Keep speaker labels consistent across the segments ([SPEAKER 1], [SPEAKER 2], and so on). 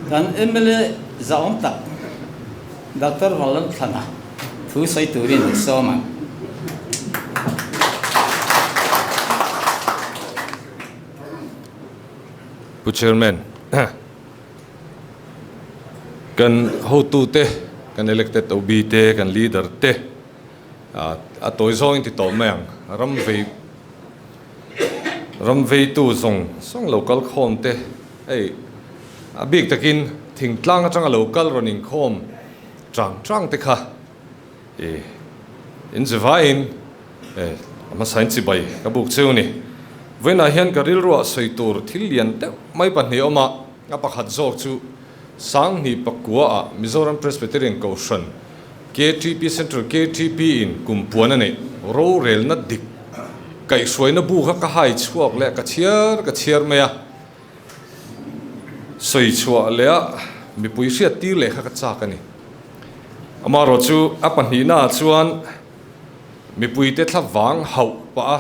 [SPEAKER 1] Kan mla zahawm tak Doctor Vanlalthlana thu sawi turin i sawm ang.
[SPEAKER 2] Pu Chairman, kan hotute, kan elected OB te, kan leader te a tawi zawngin ti tawh mai ang. Ram vei ram veitu zawng zawng lo kal khawm te hei a bik takin thingtlang atanga lo kal rawn inkhawm chang chang te kha i inzivaiin a hmasain chibai ka buk cheu ni. Vawiinah hian ka rilruah sawi tur thil lian deuh mai pahnih awm a, a pakhat zawk chu Sanghnih pakua ah Mizoram Presbyterian Kohhran KTP Central KTP in kum puan a neih rorelna dik kaihhruaina bu kha ka hai chhuak leh ka chhiar ka chhiar mai a, sawi chhuah leh a mipui hriat tir leh kha ka chak a ni. Amaherawh chu a pahnihna ah chuan mipuite thla vang hauh pah a,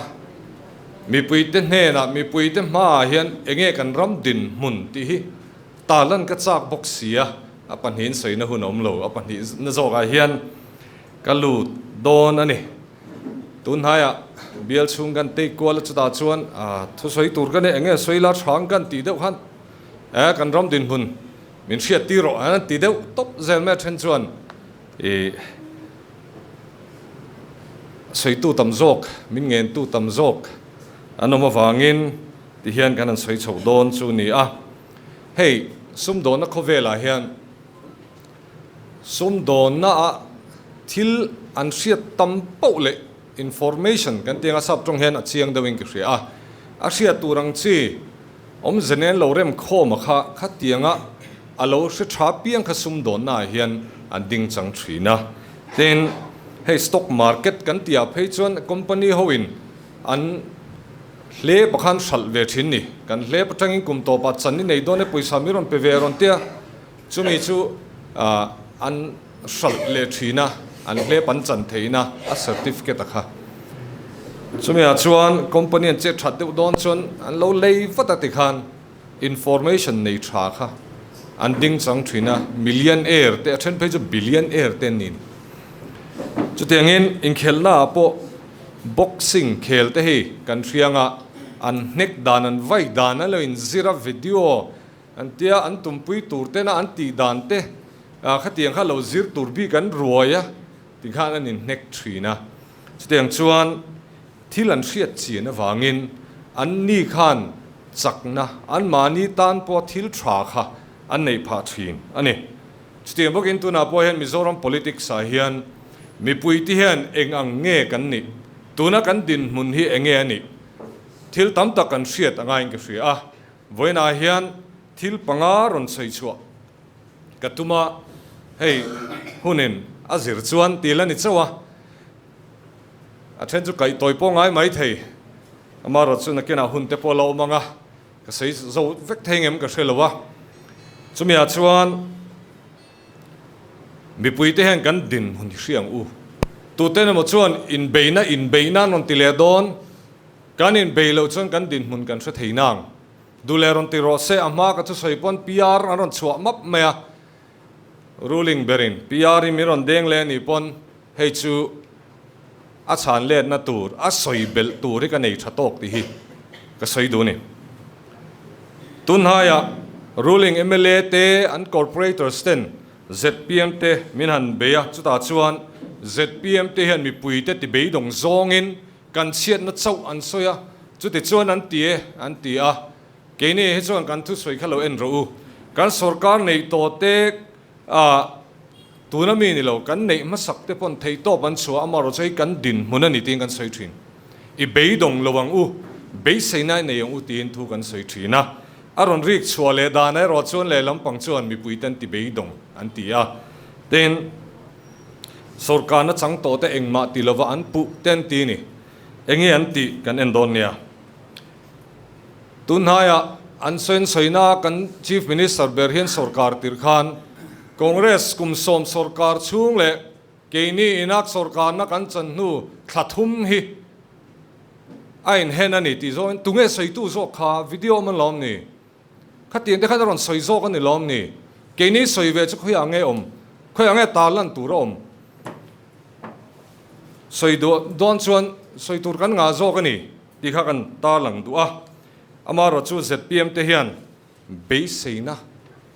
[SPEAKER 2] mipuite hnenah mipuite hmaah hian enge kan ram dinhmun tih hi Talan ka chak bawk si a, a pahnihin sawina hun a awm lo, a pahnih na zawkah hian ka lut dawn a ni. Tun hnaiah bial chhung kan tei kual a, chutah chuan thusawi tur ka nei, eng nge sawi la hrang kan tih deuh khan e kan ram dinhmun min hriat tir rawh an ti deuh tawp zel mai a then chuan i sawitu tam zawk min ngentu tam zawk an awm avangin tihian kan han sawi chhoh dawn chu ni a. Hei sumdawnna khawvelah hian sumdawnna ah thil an hriat tam poh leh information kan tih anga sap tawng hian a chiang deuh in ka hria a, a hriat tur ang chi awmze nen lo rem khawm a kha khatianga a lo hre tha piang kha sumdawnna ah hian an ding chang thin a. Tin, hei stock market kan tih ah phei chuan company ho in An hlep a khan hralh ve thin ni. Kan hlep atangin kum tawpah chan i nei dawn e, pawisa mi rawn pe ve rawn tia. Chumi chu an hralh leh thin a, an hlep an chan theihna a certificate a kha. Chumi ah chuan company an chet that deuh dawn chuan an lo lei vat a tikhan information nei tha kha an ding chang thin a, millionaire te a then phei chu billionaire te an ni. Chutiangin inkhelhna ah pawh Boxing khel te hi kan hriang a, an hnek dan an vai dan an lo inzir a, video an tia an tumpui tur tena an tih dan te khatiang kha lo zir tur bik an ruai a ti khan an inhnek thin a. Chutiang chuan thil an hriat chian avangin an ni khan chakna anmahni tan pawh thil tha kha an neih phah thin a ni. Chutiang bawkin tunah pawh hian Mizoram politics ah hian mipui te hian eng ang nge kan nih? Tuna kan dinhmun hi eng nge a nih? Thil tam tak kan hriat a ngaiin ka hria a, vawiinah hian thil panga rawn sawi chhuah ka tum a, hei hunin a zir chuan til a ni chauh a, a then chu kaih tawi pawh ngai mai thei, amaherawhchu chu nakinah hun te pawh a la awm ang a. Ka sawi zo vek thei ngem ka hre lo a, chumi ah chuan mipui te hian kan dinhmun hi hria ang u. Tuten emaw chuan inbeihna inbeihna an rawn ti leh dawn, kan inbeih loh chuan kan dinhmun kan hre thei nang. Duh leh rawn ti rawh se, a hma ka thusawi pawn PR an rawn chhuah map mai a, ruling berin PR hi min rawn deng leh a nih pawn hei chu A chhan letna tur, a sawi belh tur hi ka nei tha tawk tih hi ka sawi duh a ni. Tunhaiah ruling mla te, an corporators ten zpm te min han bei a, chutah chuan zpm te hian mipui te ti beidawng zawngin kan chhiatna chauh an sawi a, chuti chuan an ti e an ti a, keini hi chuan kan thusawi kha lo en rawh u, kan sorkar neih tawh te ah Tuna mi ni lo, kan neih hmasak te pawn theihtawp an chhuah amaherawhchu hei kan dinhmun a ni tiin kan sawi thin. I beidawng lo ang u, beiseina i nei ang u tiin thu kan sawi thin a. A rawn rik chhuah leh dan erawh chuan lehlam pang chuan mipui ten ti beidawng an ti a. Tin, sorkarna chang tawh te engmah ti lova an puh te an ti ni. Enge an tih kan en dawn nia. Tunhnaiah an sawinsawina kan Chief Minister ber hian sorkar tir khan Congress kum sawm sorkar chhung leh keini inak sorkarna kan chan hnu thla thum hi a inhen a ni tih zawngin tunge sawitu zawk kha video awm an lawm ni? Khatiang te khan a rawn sawi zawk a ni lawm ni? Keini sawi ve chu khawiah nge awm? Khawiah nge tarlan tur a awm? Sawi duh dawn chuan sawi tur kan ngah zawk a ni tih kha kan tarlang duh a. Amaherawh chu zpm te hian beiseina,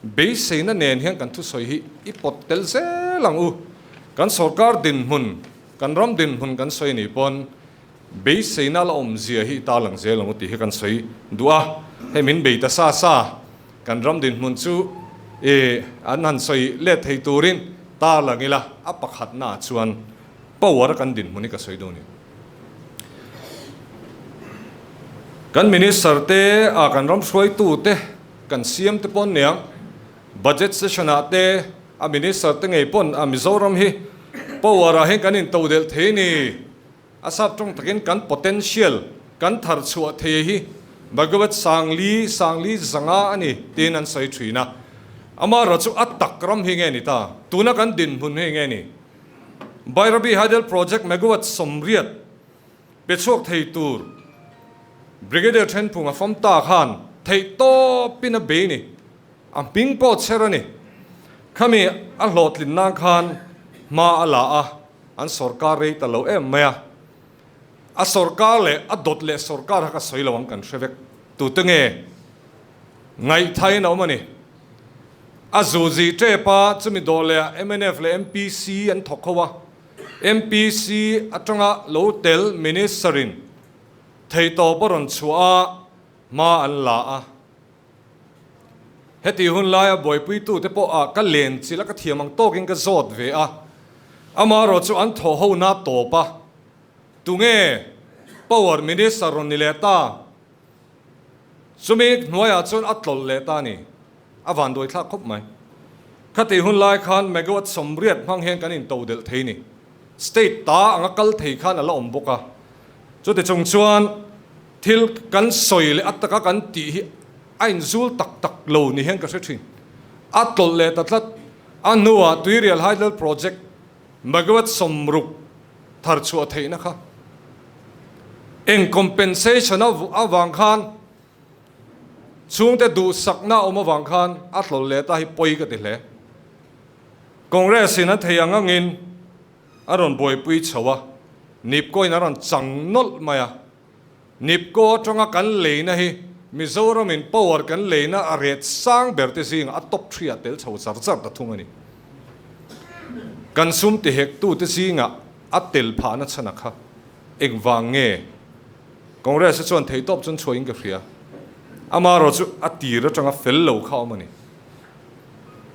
[SPEAKER 2] beiseina nen hian kan thusawi hi i pawt tel zel ang u. Kan sorkar dinhmun, kan ram dinhmun kan sawi ni pawn beiseina la awmzia hi i tarlang zel ang u tih hi kan sawi duh a. Hei min bei ta sa sa, kan ram dinhmun chu i an han sawi let thei turin tarlang ila, a pakhatnaah chuan power a kan dinhmun hi ka sawi dawn i. Kan Minister te ah kan ram hruaitu te kan siam te pawn niang Budget session ah te a Minister te ngei pawn a Mizoram hi power ah hian kan in to delh thei ni a sap tawng takin kan potential kan thar chhuah thei hi Bhagavat Sangli Sangli zanga a ni tiin an sawi thin a amaherawh chu a tak ram hi nge ni ta tuna kan dinhmun hi nge ni. Bairabi Hydel Project megawatt 80 pe chhuak thei tur Brigadier Thenphung a fam ta khan theih tawpin a bei ni. A hming pawh chher a ni. Khami a hlawhtlin nan khan hma a la a, an sorkar rei ta lo em mai a. A sorkar leh a dawt leh sorkar kha ka sawi lo ang kan hre vek. Tute nge ngaihthain a awm a ni. A zuzi tep a, chumi dawh leh ah mnf leh MPC an thawk ho a, MPC atanga lo tel Minister in theihtawp a rawn chhuah a, hma an la a. Heti hun laia buaipuitute pawh ah ka len chilh a, ka thiam ang tawkin ka zawt ve a, amaherawh chu an thawh ho na tawp a, tunge Power Minister rawn ni leh ta? Chumi hnuaiah chuan a tlawlh leh ta a ni. A vanduai thlak khawp mai. Khatih hun lai khan megawatt 80 hmang hian kan into delh thei ni. State ta anga kal thei khan a la awm bawk a. Chuti chung chuan thil kan sawi leh a taka kan tih hi a inzul tak tak lo ni hian ka hre thin. A tlawlh leh ta tlat. A hnuah Tuirial Hydel Project megawatt 60 thar chhuah theihna kha eng compensation avang khan chhungte duhsakna a awm avang khan a hlawl leh ta hi pawi ka ti hle. Congress in a thei ang angin a rawn buaipui chho a, Nipco in a rawn chang nawlh mai a. Nipco atanga kan leina hi Mizoram in power kan leina a ret sang ber te zingah a top three ah tel chho char char ta thung a ni. Kan sum ti hek tu te zingah a tel phahna chhan a kha engvang nge? Congress te chuan theihtawp chuan chhuahin ka hria. Amaherawh chu a tir atanga fel lo kha awm a ni.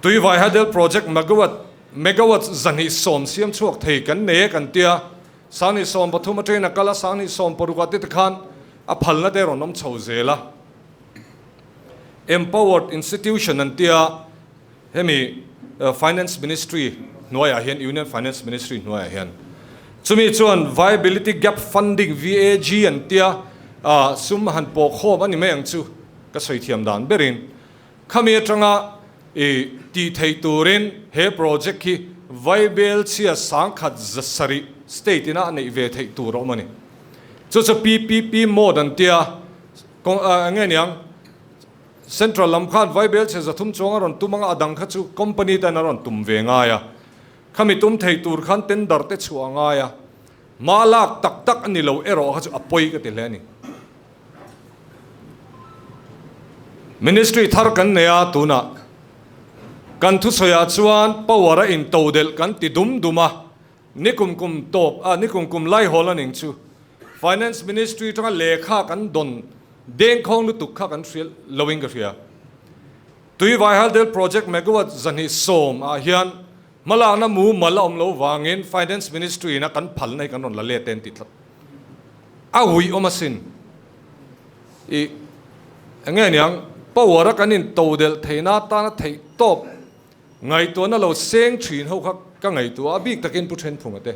[SPEAKER 2] Tuivai Hydel Project megawatt megawatt 220 siam chhuak thei kan nei e kan tia. 2013 atangin a kal a, 2016 ah te te khan a phalna te rawn awm chho zel a. Empowered Institution an tia hemi Finance Ministry hnuaiah hian, Union Finance Ministry hnuaiah hian. Chumi chuan Viability Gap Funding, VAG, an tia sum han pawh khawm a ni mai ang chu ka sawi thiam dan berin. Khami atanga i tih theih turin he project hi Vaibel chhia 1700 state ina a neih ve theih tur a awm a ni. Chu chu PPP mode an tia, eng nge niang, Central lam khan Vaibel chhia 300 chuang a rawn tum anga a dang kha chu company ten a rawn tum ve ngai a. Khami tum thei tur khan tender te chhuah a ngai a. Hma lak tak tak a ni lo erawh kha chu a pawi ka ti hle a ni. Ministry thar kan nei a tunah kan thusawiah chuan power a intodelh kan ti dum dum a, nikum kum tawp a nikum kum laihawl a ning chu Finance Ministry atanga lehkha kan dawn dengkhawng lutuk kha kan hriat loin ka hria. Tuivai Hydel Project megawatt 220 ah hian hmalakna mumal a awm lo vangin Finance Ministry in a kan phalna hi kan rawn la let e an ti tlat. A huih awm asin. I enge niang power a kan in to delh theihna atana theih tawp ngaihtuahna lo seng thin ho kha ka ngaihtuah a bik takin Pu Thenphunga te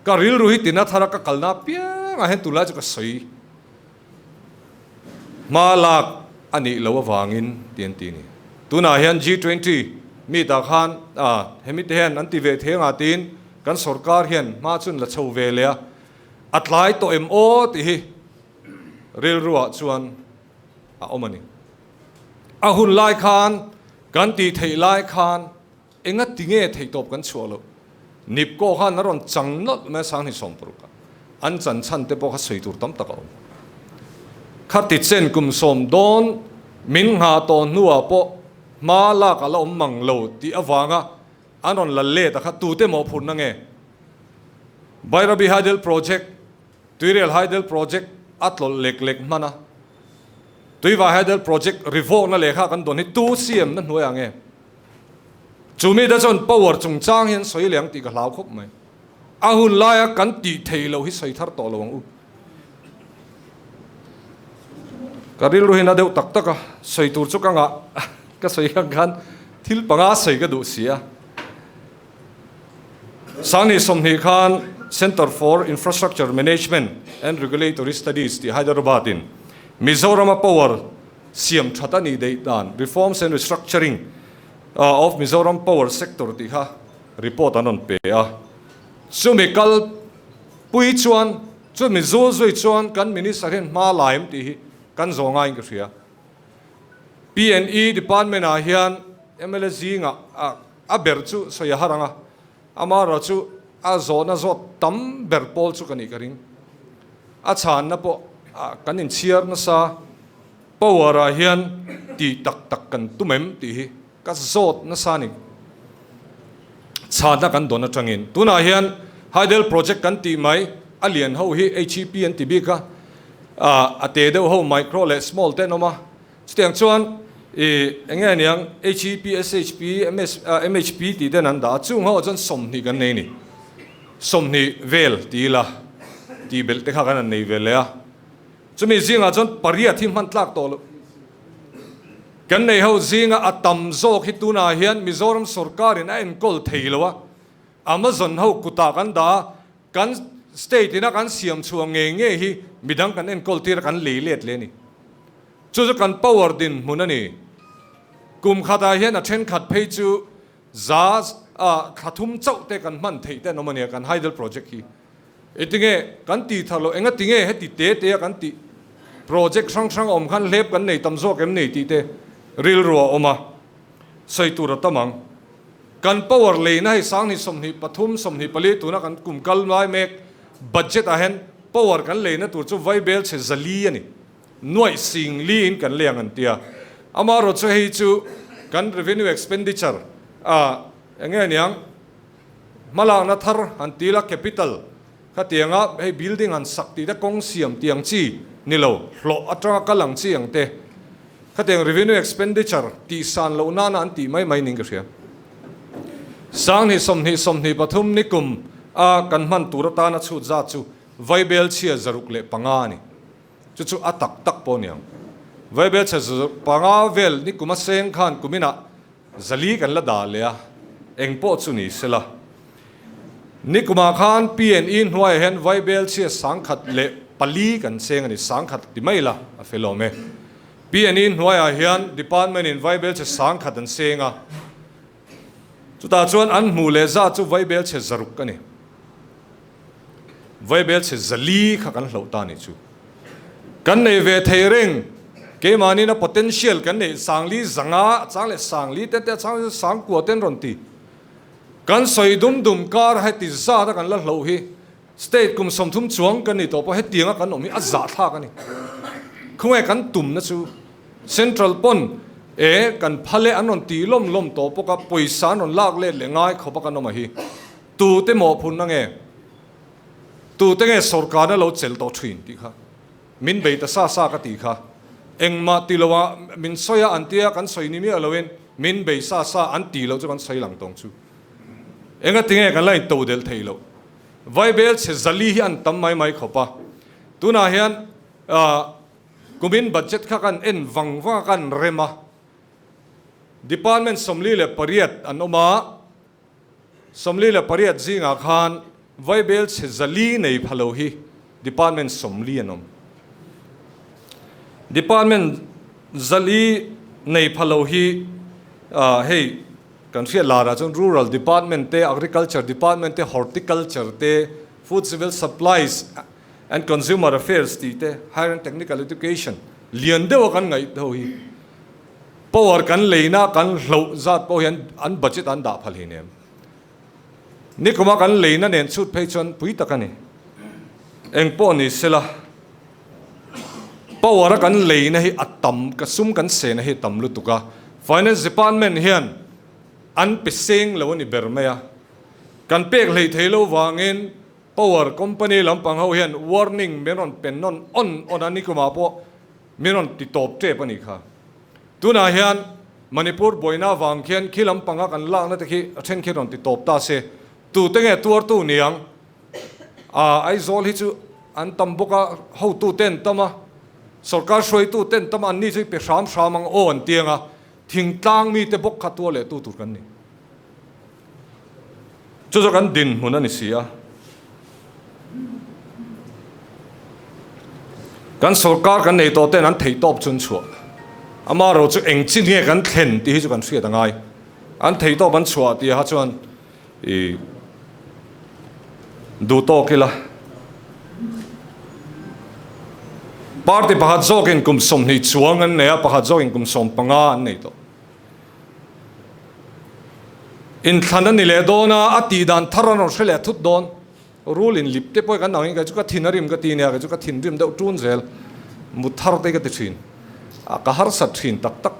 [SPEAKER 2] ka rilru hi tina thara ka kalna apiang ah hian tunlai chu ka sawi hma lak a nih loh avangin ti an ti a ni. Tunah hian G20 meet ah khan hemi te hian an ti ve thei anga tiin Kan sorkar hian hma chun la chho ve leh a, a tlai tawh em aw tih hi rilruah chuan a awm a ni. A hun lai khan Kan tih theih lai khan enga ti nge theihtawp kan chhuah loh? Nipko khan a rawn chang nawlh mai a Sanghni 60 ah. An chan chhan te pawh kha sawi tur tam tak a awm. Khati chen kum sawm dawn min nghah tawh hnuah pawh hma lak a la awm mang lo tih avanga an rawn la let a kha tute mawhphurhna nge? Bairabi Hydel Project Tuirial Hydel Project a tlawlh lek lek hman a, Tuiva Hydel Project rivawkna lehkha kan dawn hi tu siamna hnuaiah nge? Chu mite chuan power chungchang hi an sawi leh ang tih ka hlau khawp mai. A hun laia kan tih thei loh hi sawi thar tawh lo ang u. Ka rilru hi na deuh tak tak a, sawi tur chu ka ngah ka sawi ang khan thil panga sawi ka duh si a. Sangni 20 khan Centre for Infrastructure Management and Regulatory Studies tih Hyderabad in Mizoram a power siam that a nih daih dan Reforms and Restructuring of Mizoram Power Sector tih kha report an rawn pe a. Chumi kal pui chuan chumi zul zui chuan kan Minister hian hma lai em tih hi kan zawh ngaiin ka hria. PNE Department ah hian mla zingah a ber chu sawi a har ang a, amaherawh chu a zawhna zawt tam ber pawl chu ka nih ka ring. A chhanna pawh kan inchhiar nasa, power ah hian tih tak tak kan tum em tih hi ka zawt nasa a ni. Chhanna kan dawn atangin tunah hian Hydel project kan tih mai, a lian ho hi HEP an ti bik a, a te deuh ho micro leh small te an awm a, Chutiang chuan i eng nge niang HEP, SHP, MS, MHP tih ten an dah a, chung ho ah chuan 20 kan nei a ni. 20 vel ti ila tih belh te kha kan han nei ve leh a. Chumi zingah chuan pariat hi hman tlak tawh loh. Kan nei ho zinga a tam zawk hi tunah hian Mizoram sorkarin a enkawl thei lo a, Amazon ho kutah kan dah a, Kan state ina kan siam chhuah ngei ngei hi midang kan enkawl tir a kan lei let leh a ni. Chu chu kan power dinhmun a ni. Kum khatah hian a thenkhat phei chu za ah thla thum chauh te kan hman theih te an awm a nia kan hydel project hi. Engtinge kan tih thar loh enga tinge heti te te a kan tih project hrang hrang a awm khan hlep kan nei tam zawk em nei tih te rilru a awm a sawi tur a tam ang. Kan power leina hei 20 23 24 tuna kan kum kal lai mek budget ah hian power kan leina tur chu vaibel chhe 400 a ni. Nuaih sing li in kan lei ang an tia. Amaherawh chu hei chu kan revenue expenditure ah eng nge niang hmalakna thar han ti ila capital khatianga hei building han sak tih te kawng siam tih ang chi ni lo hlawh atanga kal ang chi ang te Khatiang revenue expenditure tih san loh nana an tih mai mai ning ka hria. 20 20 23 ni kum a kan hman tur atana chhut zat chu vaibel chhia 605 a ni. Chu chu a tak tak pawh a ni ang. Vaibel chhia 605 vel ni kum a seng khan kuminah 400 kan la dah leh a, eng pawh chu ni sela. Nikumah khan PNE hnuaiah hian vaibel chhia 1004 kan cheng a ni, 1000 ti mai la a fel awm e. PNE hnuaiah hian department in vaibel chhe 1000 an seng a, chutah chuan an hmuh leh zat chu vaibel chhe 600 a ni. Vaibel chhe 400 kha kan hloh ta a nih chu. Kan nei ve thei reng, keimahniin a potential kan neih 400 500 chang leh 400 ten te a chang 9,000 ten rawn ti. Kan sawi dum dum kar heti zat a kan la hloh hi state kum 30 chuang kan ni tawh pawh hetiang a kan awm hi a zahthlak a ni. Khawnge kan tumna chu Central pawn e kan phal e an rawn tih lawm lawm tawh bawk a, pawisa an rawn lak let leh ngai khawp a kan awm a hi. Tute mawhphurhna nge? Tute nge sorkarna lo chelh tawh thin tih kha min bei ta sa sa ka tih kha. Engmah ti lo a min sawi a an tia kan sawi ni miah loin min bei sa sa an ti loh chu kan sawi lang tawng chu. Enga tinge kan la in to delh thei loh. Vaibel chhe 400 hi an tam mai mai khawp a. Tunah hian kumin budget kha kan en vang vang a kan rem a. Department 48 an awm a. 48 zingah khan vaibel chhe 400 nei pha lo hi department 40 an awm. Department 400 nei pha lo hi hei kan hriat larah chuan rural department te, agriculture department te, horticulture te, food civil supplies and consumer affairs tih te, higher and technical education lian deuha kan ngaih ho hi. Power kan leina kan hloh zat pawh hian an budget an dah phal hi nem. Nikuma kan leina nen chhut phei chuan pui tak a ni. Eng pawh ni sela power a kan leina hi a tam, ka sum kan sena hi a tam lutuk a. Finance department hian an pe seng lo a ni ber mai a. Kan pek hlei thei lo vangin power company lampang ho hian warning min rawn pe nawn awn awn a, nikumah pawh min rawn ti tawp tep a nih kha. Tunah hian Manipur buaina avang khian khi lampanga kan lakna te khi a then khi rawn ti tawp ta se, tute nge tuartu niang? Aa Aizawl hi chu an tam bawk a, hotu te an tam a, sorkar hruaitu te an tam a, anni chu i pe hram hram ang aw an ti ang a, thingtlang mite bawk kha tuar leh tu tur kan ni. Chu chu kan dinhmun a ni si a. Kan sorkar kan nei tawh ten an theih tawp chun chhuah. Ama ro chu eng chin nge kan thlen tih hi chu kan hriat a ngai. An theih tawp an chhuah tih ah chuan i duh tawk ila. Party pakhat zawkin kum 20 chuang an nei a, pakhat zawkin kum 15 an nei tawh. Inthlan a ni leh dawn a, a tih dan thar an rawn hre leh thut dawn. Rul in lip te pawh kan ang in kei chu ka thin a rim ka ti nia, kei chu ka thinrim deuh ṭun zel. Mut thar te ka ti ṭhin. A ka harsat ṭhin tak tak.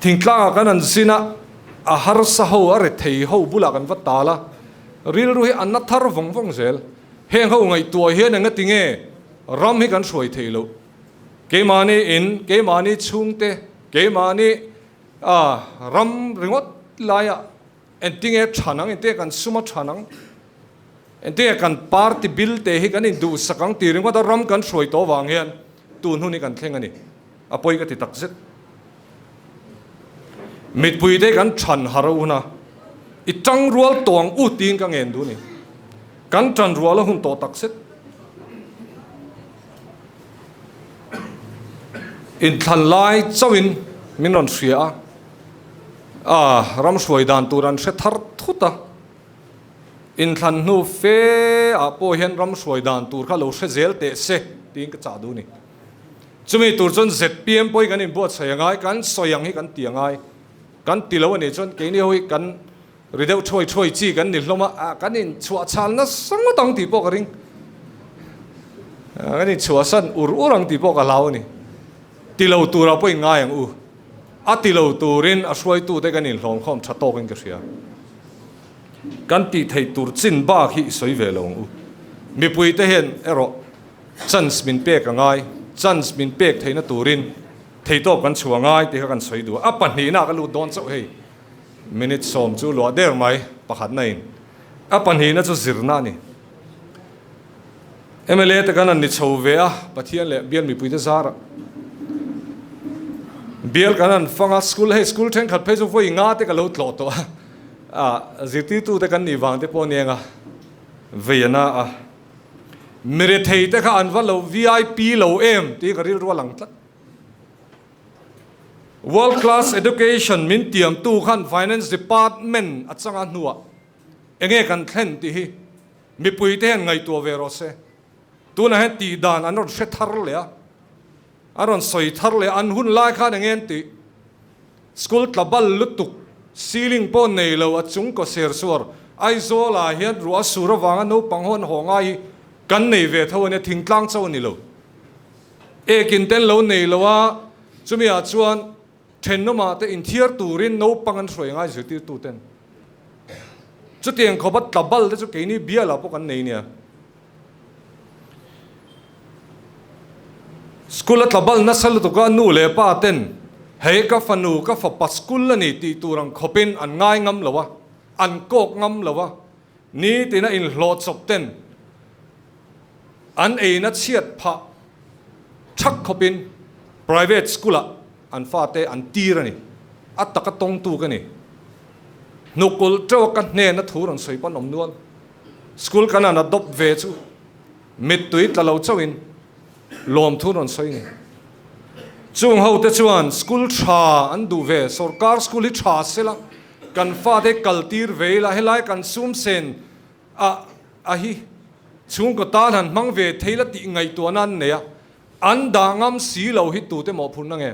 [SPEAKER 2] Thingtlangah kan han zin a, a harsa ho, a rethei ho bulah kan va tal a, rilru hi a na thar vawng vawng zel. Heng ho ngaihtuah hian engati nge ram hi kan hruai theih loh? Keimahni in, keimahni chhungte, keimahni ram ringawt laiah entinge than ang, entinge kan sum a than ang, entinge kan party bill te hi kan induhsak ang tih ringawt a ram kan hruai tawh avang hian tun hun hi kan thleng a ni. A pawi ka ti tak zet. Mitpuite kan than har a hun a, i tangrual tawh ang u tiin ka ngen duh a ni. Kan tanrual a hun tawh tak zet. Inthlan lai chauhin min rawn hria a, a ram hruai dan tur an hre thar thut a. Inthlan hnu fe ah pawh hian ram hruai dan tur kha lo hre zel teh se tiin ka chah duh a ni. Chumi tur chuan zpm pawh hi kan inbuatsaih a ngai, kan sawi ang hi kan ti a ngai. Kan ti lo a nih chuan keini ho hi kan Ri deuh thuai thuai chi kan ni hlawm a, kan inchhuahchhal nasa ngawt ang tih pawh ka ring. Kan inchhuahsan ur ur ang tih pawh ka hlau a ni. Ti lo turah pawh in ngai ang u. A ti lo turin a hruaitute kan inhlawmkhawm tha tawkin ka hria. Kan tih theih tur chin bak hi i sawi ve lo ang u. Mipuite hian erawh chance min pek a ngai, chance min pek theihna turin theitawp kan chhuah ngai tih kha kan sawi duh a. A pahnihna ka lut dawn chauh hei. Minute 10 chu luah der mai pakhatna in a pahnihna chu zirna a ni. Mla te kan han ni chho ve a, Pathian leh bial mipuite zarah bial kan han fang a, school hei school thenkhat phei chu vawi nga te ka lo tlawh tawh a, a zirtirtu te kan nih vang te pawh aniang a, vei a na a. Mirethei te kha an va lo vip lo em tih ka rilru a lang tlat. World Class Education min tiamtu khan Finance Department a changa hnuah enge kan thlen tih hi mipuite hian ngaihtuah ve rawh se. Tunah hian tih dan an rawn hre thar leh a, an rawn sawi thar leh a, an hun lai khan enge an tih? School tla bal lutuk, ceiling pawh nei lo a chung kaw ser suar Aizawlah hian ruah a sur avanga naupang ho an haw ngai hi kan nei ve tho a nia, thingtlang chauh a ni lo. Ekin ten lo nei lo a, chumi ah chuan thenawmah te inthiar turin naupang an hruai ngai zirtirtu ten. Chutiang khawpa tla bal te chu keini bialah pawh kan nei nia. School a tla bal nasa lutuk a, nu leh pa ten hei ka fanu ka fapa school a ni tih tur ang khawpin an ngai ngam lo a, an kawk ngam lo a, nitina inhlawh chawp ten An eina chhiat phah thak khawpin private school-ah an fate an tir a ni. A taka tawngtu ka ni. Hnukulh teuh ka hnena thu rawn sawi pawn awm nual. School kan han adopt ve chu mittui tla lo chauhin lawmthu rawn sawi ni. Chung hote chuan school tha an duh ve, sorkar school hi tha sela kan fate kal tir ve ila helai kan sum sen A a hi chhungkaw tan han hmang ve thei la tih ngaihtuahna an nei a, an dah ngam si lo hi tute mawhphurhna nge?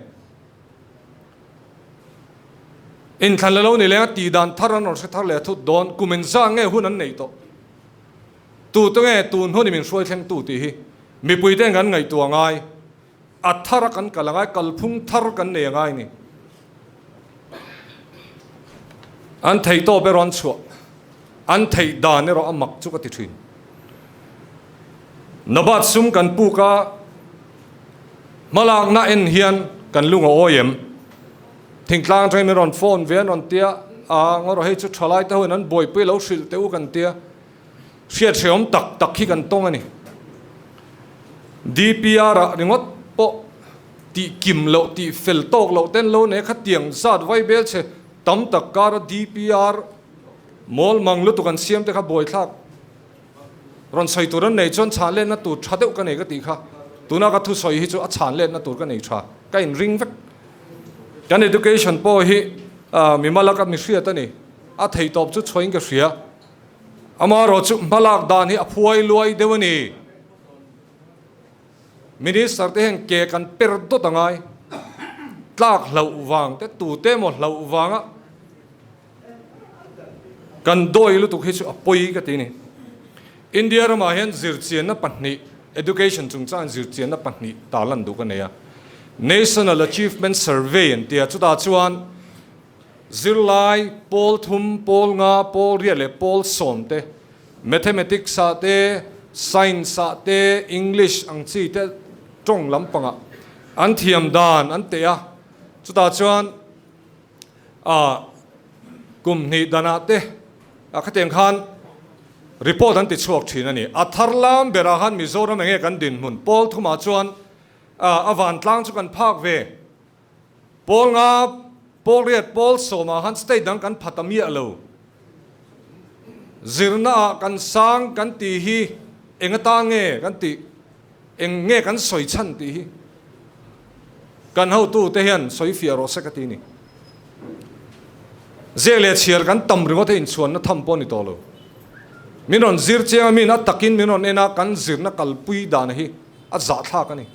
[SPEAKER 2] Inthlan la lo ni leng a tih dan thar an rawn hre thar leh a thut dawn kum engzah nge hun an neih tawh? Tute nge tun hun i min hruai thleng tu tih hi mipui ten kan ngaihtuah ngai. A thar a kan kal a ngai, kalphung thar kan nei a ngai ni. An theih tawp erawh an chhuah, an theih dan erawh a mak chu ka ti thin. Nabat sum kan puk a, hmalakna en hian kan lung a awi em? Thingtlang atangin min rawn phone ve an rawn tia, a ngaw rawh hei chu thalai te hoin an buaipui lo hrilh teh u kan tia. Hriat hrehawm tak tak hi kan tawng a ni. DPR ah ringawt pawh tih kim loh, tih fel tawk loh ten lo nei khatiang zat vai bel che tam tak kara DPR mawl mang lutuk an siam te kha buaithlak rawn sawi tur an nei chuan chhan letna tur tha deuh ka nei ka tih kha. Tuna ka thusawi hi chu a chhan letna tur ka nei tha, ka inring vek. Kan education pawh hi mimal a ka mi hriat a ni, a theihtawp chu chhuahin ka hria. Amaherawh chu hmalak dan hi a phuai luai deuh a ni. Minister te hian ke kan per dawt a ngai. Tlak hlauh vang te, tute emaw hlauh vanga kan dawi lutuk hi chu a pawi ka ti a ni. India ramah hian zirchianna pahnih, education chungchang zirchianna pahnih tarlan duh ka nei a. National Achievement Survey an ti a, chutah chuan Zirlai, pawl thum, pawl nga, pawl riat leh pawl sawm te, Mathematics ah te, Science ah te, English ang chi te tawng lampangah an thiam dan an teh a, chutah chuan ah kum hnih danah te ah khatiang khan report an ti chhuak thin a ni. A thar lam berah khan Mizoram enge kan dinhmun pawl thumah chuan ah a vantlang chu kan phak ve. Pawl nga, pawl riat, pawl sawmah khan state dang kan pha ta miah lo. Zirna ah kan sang kan tih hi eng atan nge kan tih, eng nge kan sawi chhan tih hi kan hotu te hian sawi fiah rawh se ka ti ni. Ziak leh chhiar kan tam ringawt hi inchhuanna tham pawh a ni tawh lo. Min rawn zir chiang a, min a takin min rawn en a, kan zirna kalpui dan hi a zahthlak a ni.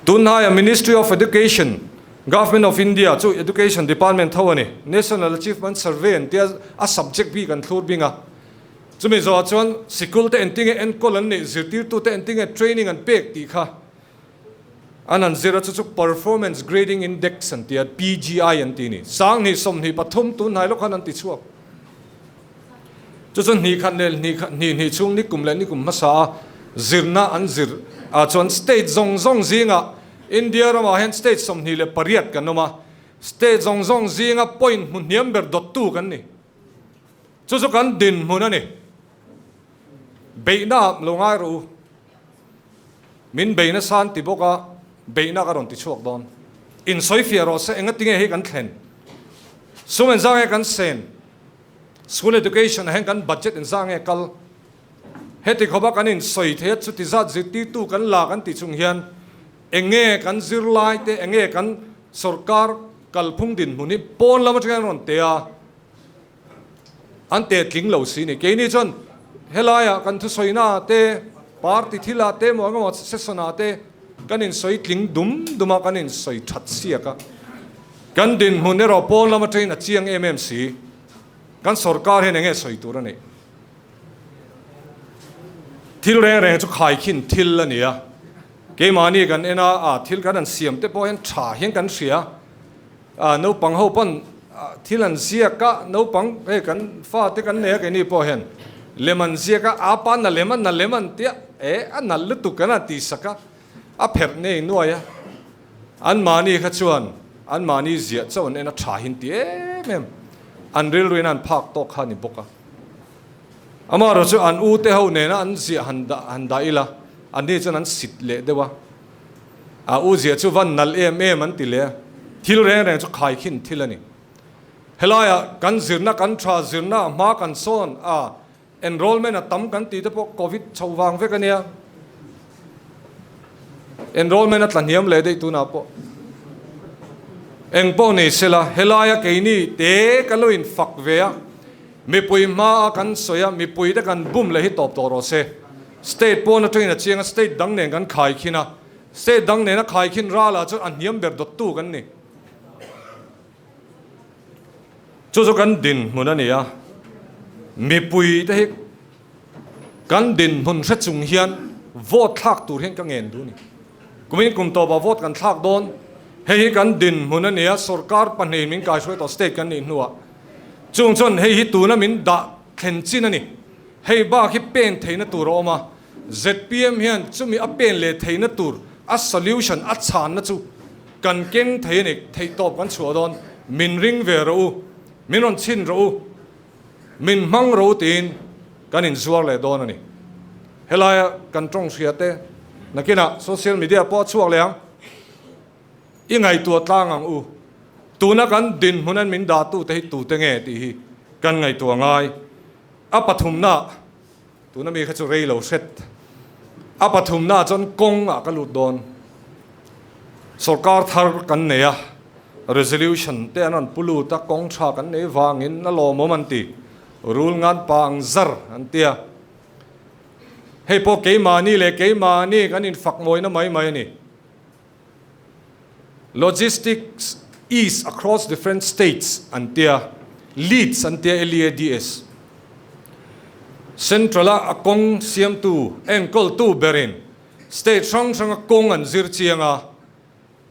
[SPEAKER 2] Tunhnaia Ministry of Education, Government of India chu Education Department tho a ni. National Achievement Survey an tia a subject bik an thlur bing a. Chumi zawhah chuan sikul te engtinge enkawl an neih, zirtirtu te engtinge training an pek tih kha an han zir a, chu chu Performance Grading Index an tia, PGI an ti a ni. 2023 tunhnai lawk khan an ti chhuak. Chu chu hnih khat leh hnih khat hnih hnih chhung ni kum leh ni kum hmasa a zirna an zir ah chuan state zawng zawng zingah India ramah hian state 28 kan awm a, state zawng zawng zinga point hmu hniam ber dawttu kan ni. Chu chu kan dinhmun a ni. Beihna ah lo ngai rawh u. Min beihna san ti bawk a, beihna ka rawn ti chhuak dawn. Insawifiah rawh se engatinge hi kan thlen? Sum engzah nge kan sen? School education ah hian kan budget engzah nge kal? Heti khawpa kan insawi thei a, chuti zat zirtirtu kan la kan tih chung hian enge kan zirlai te, enge kan sorkar kalphung dinhmun hi pawn lam atangin an rawn te a, an te tling lo si ni. Keini chuan helaiah kan thusawina te, party thilah te emaw engemaw session ah te kan insawi tling dum dum a, kan insawi that siak a. Kan dinhmun erawh pawn lam atangin a chiang em em si. Kan sorkar hian enge sawi tur a nih? Thil reng reng chu khaikhin thil a ni a. Keimahni kan en a, a thil kan han siam te pawh hian tha hian kan hria. A naupang ho pawn thil an ziak a, naupang hei kan fate kan nei a keini pawh hian lem an ziak a, a pa na lem a na lem an tia e a nalh lutuk kan han tihsak a, a pherh nei nuai a. Anmahni kha chuan anmahni ziah chauh an en a tha hin ti em em. An rilruin an phak tawk kha a ni bawk a. Amaherawh chu an ute ho nena an ziah han dah han dah ila anni chuan an sit leh deuh a. A u ziah chu van nalh em em an ti leh a. Thil reng reng chu khaikhin thil a ni. Helaiah kan zirna kan tha zirna hma kan sawn a Enrollment a tam kan tih te pawh Covid chho vang vek a nia. Enrollment a tla hniam leh daih tunah pawh. Eng pawh ni sela, helaia keini te kan lo infak ve a, mipui hmaa kan sawi a, mipui te kan bum leh hi tawp tawh rawh se. State pawn atangin a chiang a, state dang nen kan khai khin a. State dang nena khaikhin ralah chuan a hniam ber dawttu kan ni. Chu chu kan dinhmun a ni a, mipui te hi kan dinhmun hre chung hian vote thlak tur hian ka ngen duh a ni. Kumin kum tawpah vote kan thlak dawn, hei hi kan dinhmun a ni a, sorkar pahnihin min kaihruai tawh state kan nih hnuah chung chuan hei hi tuna min dah thlen chin a ni. Hei bak hi pen theihna tur a awm a, zpm hian chumi a pen leh theihna tur a solution a chhanna chu kan keng thei a ni, theihtawp kan chhuah dawn, min ring ve rawh u, min rawn chhin rawh u, min hmang rawh u tiin kan inzuar leh dawn a ni. Helaia kan tawng hria te nakinah social media pawh a chhuak leh ang, i ngaihtuah tlang ang u, tuna kan dinhmun an min dahtute hi tute nge tih hi kan ngaihtuah ngai. A pathumna, tuna mi kha chu rei lo hret. A pathumna chuan kawng ah ka lut dawn. Sorkar thar kan nei a, resolution te an rawn pu lut a, kawng tha kan nei vangin a lawmawm an ti. Rul ngan pa ang zar an ti a. Hei pawh keimahni leh keimahni kan infak mawina mai mai a ni. Logistics is across different states an tia, leads an tia LEADS. Central a a kawng siamtu enkawltu berin state hrang hranga kawng an zir chiang a,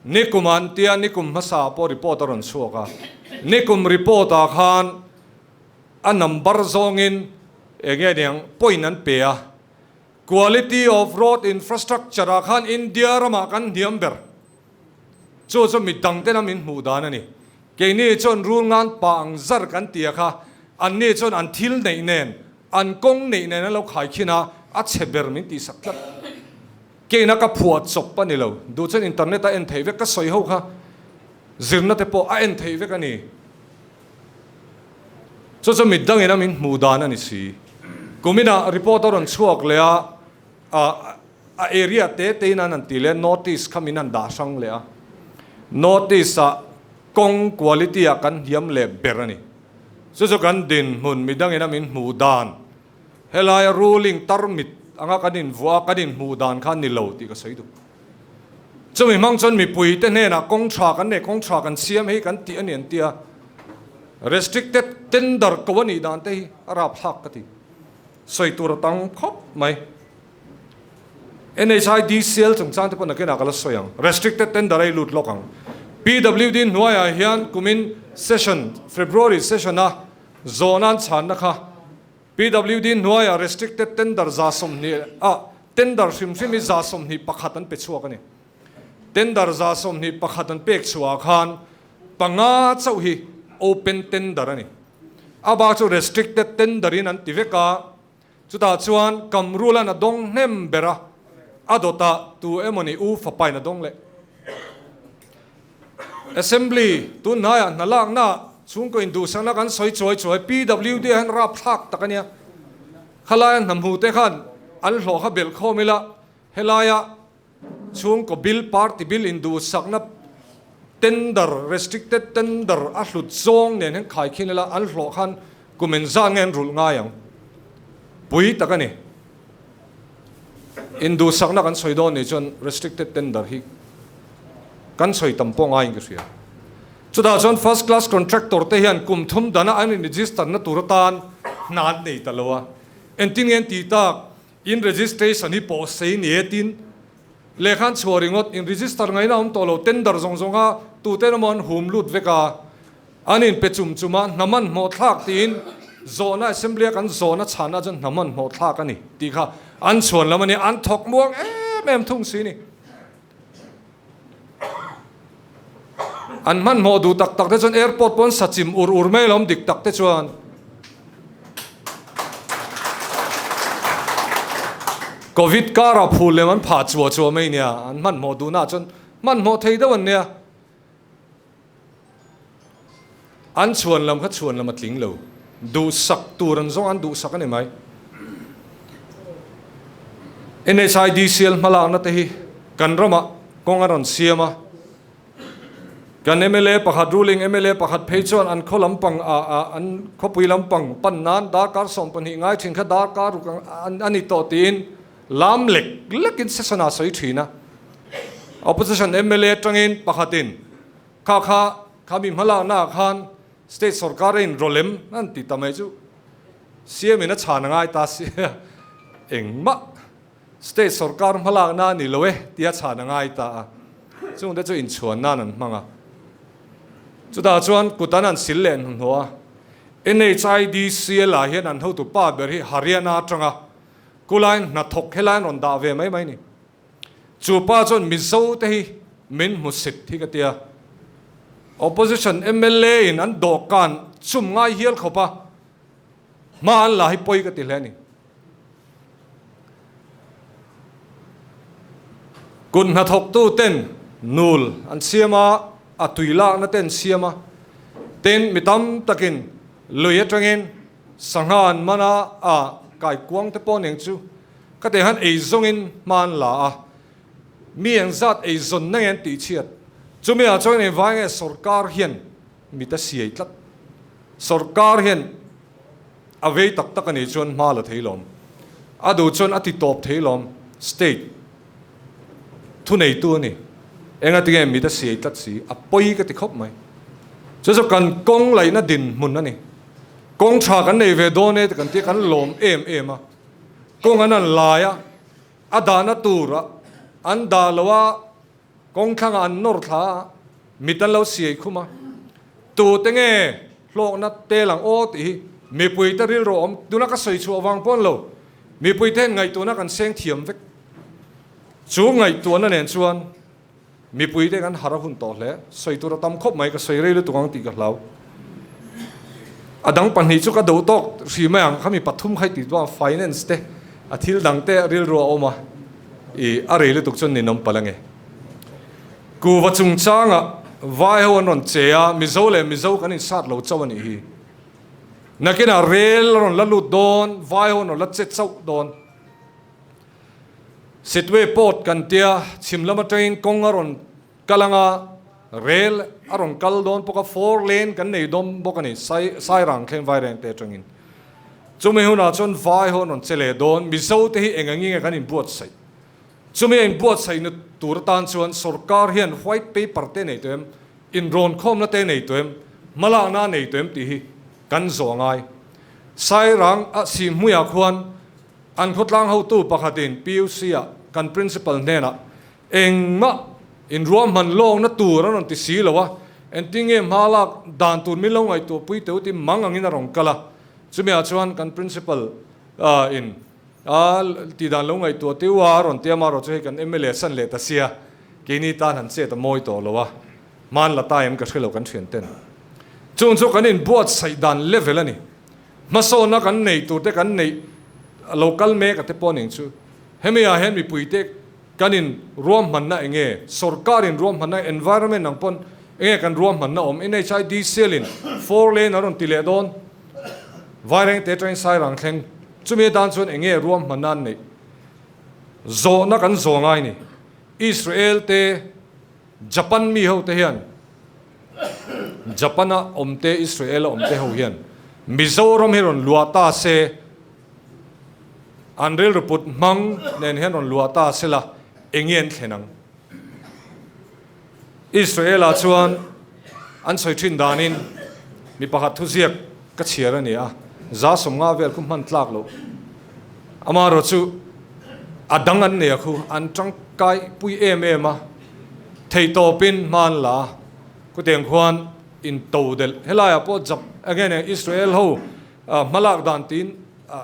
[SPEAKER 2] nikum an tia nikum hmasa pawh report a rawn chhuak a, nikum report ah khan a number zawngin enge niang point an pe a. Quality of road infrastructure ah khan India ramah kan hniam ber. Chu chu mi dang tena min hmuh dan a ni. Keini chuan rul ngan pa ang zar kan ti a kha, anni chuan an thil neih nen, an kawng neih nen an lo khaikhin a, a chhe ber min tihsak tlat. Keina ka phuah chawp a ni lo, duh chuan internet a en theih vek, ka sawi ho kha zirna te pawh a en theih vek a ni. Chu chu mit dangin a min hmuh dan a ni si. Kuminah report a rawn chhuak leh a, a area te te in an han ti leh a, notice kha min han dah hrang leh a. Notice ah kawng quality ah kan hniam leh ber a ni. Chu chu kan dinhmun midangin a min hmuh dan, helaia ruling tarmit anga kan invuah a kan inhmuh dan kha a ni lo tih ka sawi duh. Chumi hmang chuan mipuite hnenah kawng tha kan nei, kawng tha kan siam hei kan tih a ni an ti a. Restricted tender ko a nih dan te hi a rapthlak ka ti. Sawi tur a tang khawp mai. NHIDCL chungchang te pawh nakinah ka la sawi ang. Restricted tender a i lut lawk ang. PWD hnuaiah hian kumin session, February session a zawhna an chhanna kha PWD hnuaiah restricted tender 120 ah tender hrim hrim hi 121 an pe chhuak a ni. Tender 121 an pek chhuah ah khan panga chauh hi open tender a ni. A bak chu restricted tender in an ti vek a, chutah chuan Kamrula'n a dawng hnem ber a, a dawtah tu emawni U Fapain a dawng leh. Assembly tun hnaiah hna lakna chhungkaw induhsakna kan sawi chuai chuai PWD ah hian rapthlak tak a nia. Khalaia hna hmu te khan an hlawh kha belh khawm ila helaia chhungkaw bill party bill induhsakna tender restricted tender a hlut zawng nen hian khaikhin ila an hlawh khan kum engzat nge an rulh ngai ang pui tak a ni. Induhsakna kan sawi dawn nih chuan restricted tender hi kan sawi tam pawh ngaiin ka hria. Chutah chuan first class contractor te hian kum thum dana an in register na tur atan hna an nei ta lo a. Engtin nge an tih tak, in registration hi pawh sei ni e tin lehkha an chhuah ringawt, in register ngaihna a awm tawh lo, tender zawng zawng kha tute emaw an hum lut vek a. An inpe chum chum a, hna hmanhmawh thlak tiin zawhna assembly a kan zawhna chhanna chuan hna hmanhmawh thlak a ni tih kha an chhuan lam a nia, an thawk muang em em thung si ni. An hmanhmawh duh tak tak te chuan airport pawn sa chim ur ur mai alawm dik tak te chuan. Covid karah phul lem an phah chuah chuah mai nia, an hmanhmawh duhnaah chuan hmanhmawh thei deuh an nia. An chhuan lam kha chhuan lam a tling lo. Duhsak tur an zawng an duhsak a ni mai. NHIDCL hmalakna te hi kan ramah kawng a rawn siam a. Kan mla pakhat ruling mla pakhat phei chuan an khaw lampang ah an khawpui lampang pan nan darkar 12 ngai thin kha darkar ruk a ni tawh tiin lam lek lekin session ah sawi thin a. Opposition mla atangin pakhatin kha kha khami hmalakna ah khan state sorkar a inrawlem an ti ta mai chu CM in a chhan a ngai ta sia engmah state sorkar hmalakna a ni lo e tia chhan a ngai ta a, chungte chu inchhuan nan an hmang a. Chutah chuan kut an han sil leh hnuhnawh a, NHIDCL ah hian an hotu pa ber hi Haryana atanga kulaiin hnathawk helaiin rawn dah ve mai mai ni. Chu pa chuan Mizo te hi min hmu sit hi ka tia. Opposition mla in an dawhkan chum ngai hial khawp a, hma an la hi pawi ka ti hle a ni. Kut hnathawktu ten nul an siam a, a tui lakna te an siam a, tin mi tam takin lui atangin sangha an man a, a kaikuang te pawh nen chu ka tih han eizawngin hma an la a, mi engzat eizawn na nge an tihchhiat, chumi ah chuan engvai nge sorkar hian mit a siai tlat, sorkar hian A vei tak tak a nih chuan hma la thei lawm. A duh chuan a ti tawp thei lawm. State thuneitu a ni. Enga tinge mit a siai tlat si? A pawi ka ti khawp mai. Chu chu kan kawng laihna dinhmun a ni. Kawng tha kan nei ve dawn e ti kan tia kan lawm em em a. Kawng an han lai a, a dahna tura an dah lo a, Kawng thlangah an nawr thla a, mit an lo siai khum a. Tute nge hlawkna tel ang aw tih hi mipuite rilru a awm. Tuna ka sawi chhuah vang pawn lo, mipuite hian ngaihtuahna kan seng thiam vek. Chu ngaihtuahna nen chuan mipuite kan har a hun tawh hle. Sawi tur a tam khawp mai, ka sawi rei lutuk ang tih ka hlau. A dang pahnih chu ka do tawk hri mai ang, khami pathum kha i tih chuan finance te a thil dang te rilru a awm a. I a rei lutuk chuan ninawm palh ange. Kuva chungchangah vai ho an rawn che a, Mizo leh Mizo kan insat lo chauh a nih hi. Nakinah rel a rawn la lut dawn, vai ho an rawn la che chauh dawn. Sitwe Port kan tia, chhim lam atangin kawng a rawn kal anga, rel a rawn kal dawn bawk a, four lane kan nei dawn bawk a ni, Sai Sairang thleng Vaireng te atangin. Chumi hunah chuan vai ho an rawn che leh dawn, Mizo te hi eng ang nge kan inbuatsaih? Chumi a inbuatsaihna tur atan chuan sorkar hian white paper te nei tawh em, inrawnkhawmna te nei tawh em, hmalakna a nei tawh em tih hi kan zawh a ngai. Sairang a Sihhmuiah khuan an khawtlang hotu pakhatin PUC-ah kan principal hnenah Engmah inruahman lawkna tur a rawn ti si lo a, engtin nge hma lak dan tur min lo ngaihtuah pui teu ti mang angin a rawn kal a. Chumi ah chuan kan principal in a tih dan lo ngaihtuah teu a, a rawn ti a, amaherawh chu hei kan mla san leh ta sia, keini tan han chet a mawi tawh lo a, hman la ta em ka hre lo kan thian ten. Chung chu kan inbuatsaih dan level a ni. Hmasawnna kan nei tur te kan neih lo kal mek a te pawh ning chu. Hemi ah hian mipuite Kan in ruahmanna enge? Sorkar in ruahmanna environment ang pawn enge kan ruahmanna awm? NHID cell in four lane a rawn ti leh dawn. Vaireng te atangin Sairang thleng. Chumi atan chuan enge ruahmanna an neih? Zawhna kan zawh ngai ni. Israel te Japan mi ho te hian Japan a awm te Israel a awm te ho hian Mizoram hi rawn luah ta se An rilru put hmang nen hian rawn luah ta sela, enge an thlen ang? Israel-ah chuan an sawi thin danin mi pakhat thuziak ka chhiar a ni a, 150 vel khu hman tlak loh. Amaherawh chu a dang an nei a khu, an tangkai pui em em a, theihtawpin hma an la a, khutiang khuan intodelh helaiah pawh Jap enge nen Israel ho Hmalak dan tiin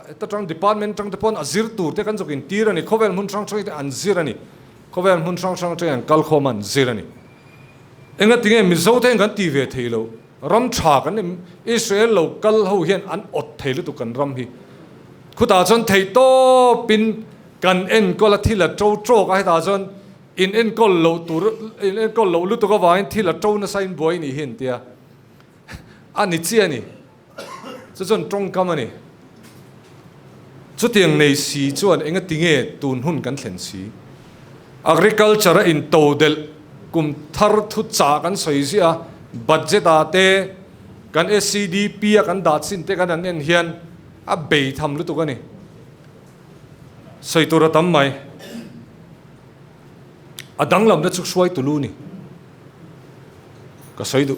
[SPEAKER 2] heta tang department tang te pawn a zir tur te kan zawk in tir a ni. Khawvel hmun hrang hrang te an zir a ni. Khawvel hmun hrang hrang atangin an kal khawm a an zir a ni. Enga tinge Mizo te hian kan ti ve thei lo. Ram tha kan ni. Israel lo kal ho hian an awt thei lutuk kan ram hi. Khutah chuan thei tawp in kan enkawl a thil a to tawk a hetah chuan in enkawl loh tur in enkawl loh lutuk avangin thil a to nasa in buai ni hi an tia. A ni chiah a ni. Chu chuan tawngkam a ni. Chutiang nei si chuan enga tinge tun hun kan thlen si? Agriculture a into delh kum thar thu chah kan sawi ziah a, budget ah te kan SCDP a kan dah chin te kan han en hian a bei tham lutuk a ni. Sawi tur a tam mai. A danglamna chu hruaitu lu ni. Ka sawi duh.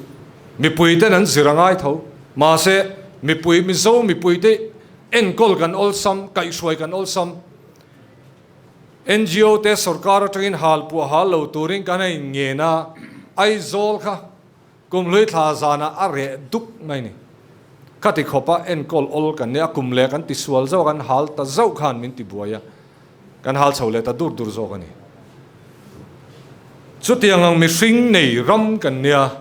[SPEAKER 2] Mipui ten an zir a ngai tho. Mahse, mipui, Mizo mipuite enkawl kan awlsam, kaihhruai kan awlsam. NGO te sorkar atangin hal puah hal lo turin kan a inngen a, Aizawl kha kumhlui thla zanah a reh duk mai ni. Khati khawpa enkawl awl kan nia, kum leh kan tisual zauh a, kan hal ta zauh khan min tibuai a, kan hal chho leh ta dur dur zawk a ni. Chutiang ang mihring nei ram kan nia,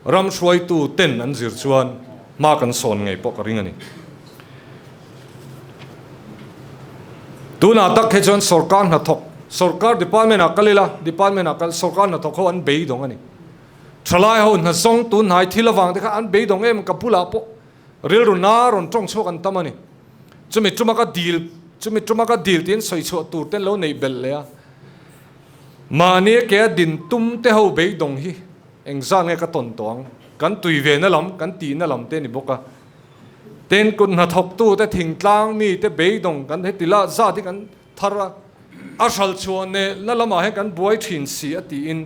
[SPEAKER 2] ram hruaitu ten an zir chuan hma kan sawn ngei pawh ka ring a ni. Tunah tak hi chuan sorkar hnathawk, sorkar department ah kal ila, department ah kal, sorkar hnathawk ho an beidawng a ni. Thalai ho hna zawng tun hnai thil avang te kha an beidawng em ka bulah pawh rilru na rawn tawng chhuak an tam a ni. Chumi tuma ka dil, chumi tuma ka dil tiin sawi chhuah tur te an lo neih belh leh a. Mahni a ke a din tum te ho beidawng hi engzah nge ka tawn tawh ang? Kan tui ve na lam, kan tih na lam te a ni bawk a. Tin, kut hnathawktu te, thingtlang mi te beidawng kan heti lah zat hi kan thar a, a hral chhuah neh na lamah hian kan buai thin si a tiin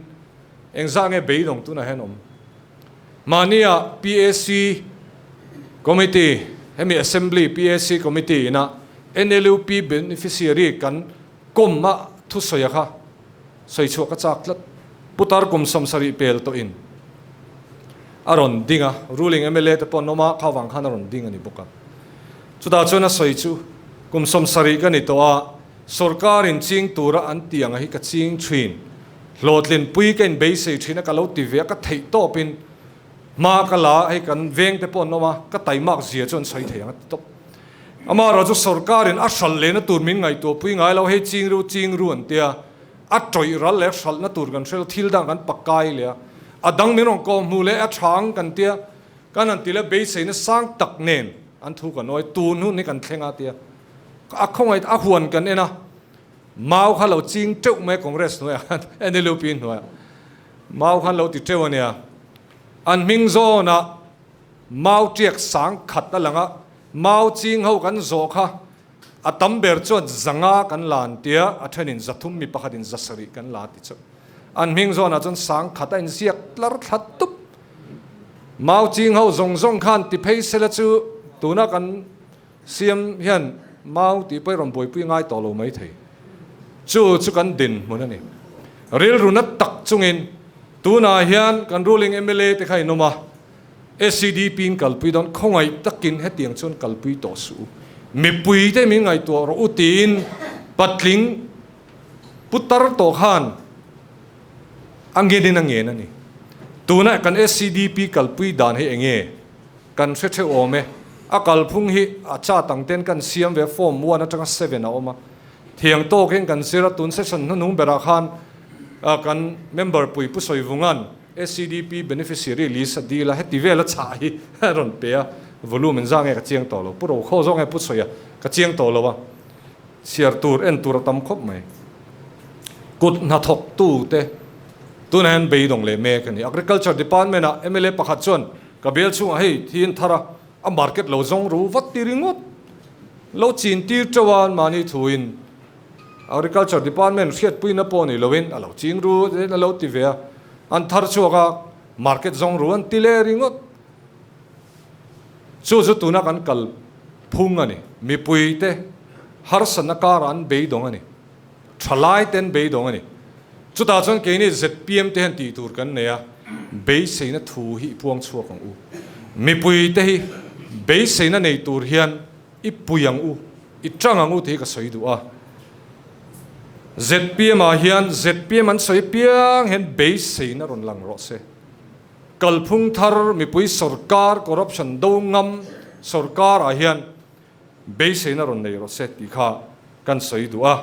[SPEAKER 2] engzah nge beidawng tunah hian awm? Mahnia PAC Committee, hemi Assembly PAC Committee ina NLUP beneficiary kan kawm a thusawi a kha sawi chhuah ka chak tlat. Putar kum 70 pel tawhin a rawn ding a, ruling mla te pawh an awm a, kha vang khan a rawn ding a ni bawk a. Chutah chuan a sawi chu, Kum 70 ka ni tawh a, sorkarin ching tura an tih ang hi ka ching thin. Hlawhtlinpui ka inbeisei thin a, ka lo ti ve a, ka theih tawpin hma ka la a, hei kan veng te pawh an awm a, ka taimak zia chu an sawi thei ang a ti tawp. Amaherawh chu sorkarin a hralh lehna tur min ngaihtuahpui ngai lo, hei ching ru ching ru an tia, a tawih ral leh hralhna tur kan hre lo, thil dang kan pakai leh a, a dang min rawn kawh hmuh leh a tha ang kan tia, kan han ti leh beiseina sang tak nen an thu kan awi, tun hun hi kan thleng a tia, a khawngaih a huan kan en a, mau kha lo ching teuh mai Congress hnuaiah khan NLUP hnuaiah mau khan lo ti teuh a nia, an hming zawnah mau tiak sang khat a lang a, mau ching ho kan zawh kha a tam ber chuan zanga kan la an tia, a thenin 300 mi pakhatin 700 kan la ti chauh. An hming zawnah chuan sang khat a inziak tlar thla tup. Mau ching ho zawng zawng khan ti phei sela chu tuna kan siam hian mau tih pawh i rawn buaipui ngai tawh lo mai thei. Chu chu kan dinhmun a ni. Rilru na tak chungin tunah hian kan ruling mla te kha in awm a, SCDP in kalpui dawn khawngaih takin hetiang chuan kalpui tawh suh u. Mipui te min ngaihtuah rawh u tiin patling putar tawh khan a ngenin a ngen a ni. Tuna kan SCDP kalpui dan hi enge kan hre theuh awm e. A kalphung hi a chat ang ten kan siam ve form one atanga seven a awm a. Thiang tawkin kan zir a, tun session hnuhnung berah khan kan member pui Pu Sawivunga'n SCDP beneficiary list a dil a, heti vel a chhah hi a rawn pe a, volume in za nge ka chiang tawh lo, Pu Rokhaw zawk nge Pu Sawia ka chiang tawh lo a, chhiar tur en tur a tam khawp mai. Kut hnathawk tu te tunah hian beidawng leh mek a ni. Agriculture department ah mla pakhat chuan ka bel chhungah hei thiin thar a, a market lo zawng ru vat ti ringawt. Lo chin tir teuh a mahni thuin Agriculture Department hriatpuina pawh ni loin a lo ching ru a lo ti ve a, an thar chhuak a, market zawng ru an ti leh ringawt. Chu chu tuna kan kal phung a ni. Mipui te harsatna karah an beidawng a ni. Thalai te an beidawng a ni. Chutah chuan keini zpm te hian tih tur kan nei a, beiseina thu hi i puang chhuak ang u. Mipui te hi beiseina nei tur hian i pui ang u, i tang ang u tih hi ka sawi duh a. Zpm ah hian zpm an sawi piang hian beiseina rawn lang rawh se. Kalphung thar mipui sorkar corruption do ngam sorkar ah hian beiseina rawn nei rawh se tih kha kan sawi duh a.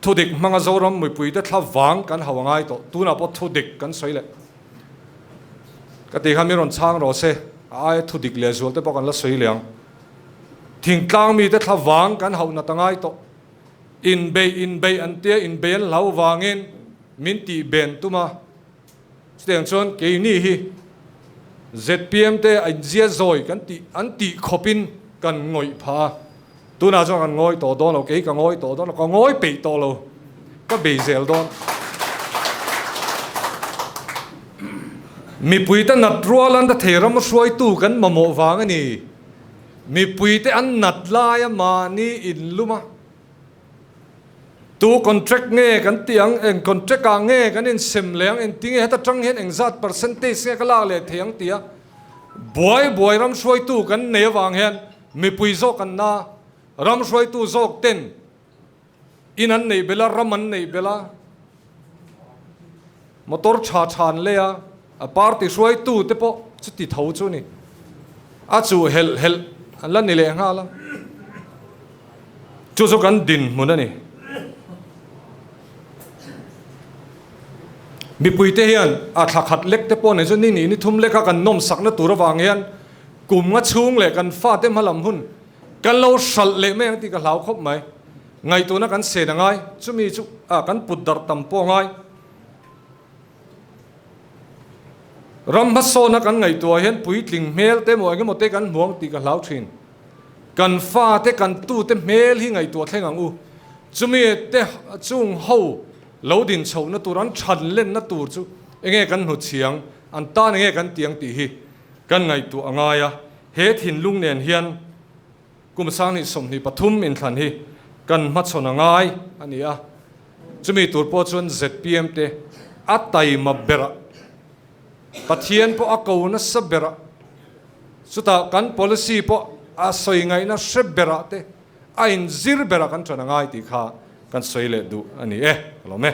[SPEAKER 2] Thudik hmanga Zoram mipuite thla vang kan hau a ngai tawh. Tunah pawh thudik kan sawi leh. Ka tih kha mi rawn chhang rawh se, a aia thudik leh zual te pawh kan la sawi leh ang. Thingtlang mite thla vang kan hauh nat a ngai tawh. Inbeih inbeih an tia, inbeih an hlau vangin min tih ben tum a. Chutiang chuan keini hi zpm te a inzia zawi kan tih an tih khawpin kan ngawih phah a, tunah chuan kan ngawi tawh dawn lo, kei ka ngawi tawh dawn lo, ka ngawi peih tawh lo, ka bei zel dawn. Mipuite nat rual an ta thei ram hruaitu kan mamawh vang a ni. Mipuite an nat laia mahni inlum a. Tu contract nge kan tih ang, eng contract ah nge kan insem leh ang, engti nge heta tang hian engzat percentage nge ka lak leh thei ang tia buai buai ram hruaitu kan nei avang hian mipui zawk an na, ram hruaitu zawk ten in an neih belh a, ram an neih belh a, motor tha tha an lei a, a party hruaitu te pawh chuti tho chu a ni. A chuh helh helh an la ni leh nghal a. Chu chu kan dinhmun a ni. Mipuite hian a thla khat lek te pawh nei chu ni ni ni thum leka kan nawmsakna tur avang hian kum nga chhung leh kan fate hma lam hun kan lo hralh leh mai ang tih ka hlau khawp mai. Ngaihtuahna kan sen a ngai, chumi chu a kan put darh tam pawh a ngai. Ram hmasawna kan ngaihtuah hian puitling hmel te emaw engemaw te kan hmu ang tih ka hlau thin. Kan fate kan tute hmel hi ngaihtuah thleng ang u. Chumi te chung ho lo din chhohna tur an than lenna tur chu enge kan hnu chhiang, an tan enge kan tiang tih hi kan ngaihtuah a ngai a. He thinlung nen hian Kum 2023 inthlan hi kan hmachhawn a ngai a ni a, chumi tur pawh chuan zpm te a taima berah, Pathian pawh a ko nasa berah, chutah kan policy pawh a sawi ngaihna hre berah te a inzir berah kan ṭan a ngai tih kha kan sawi leh duh a ni e. Ka lawm e.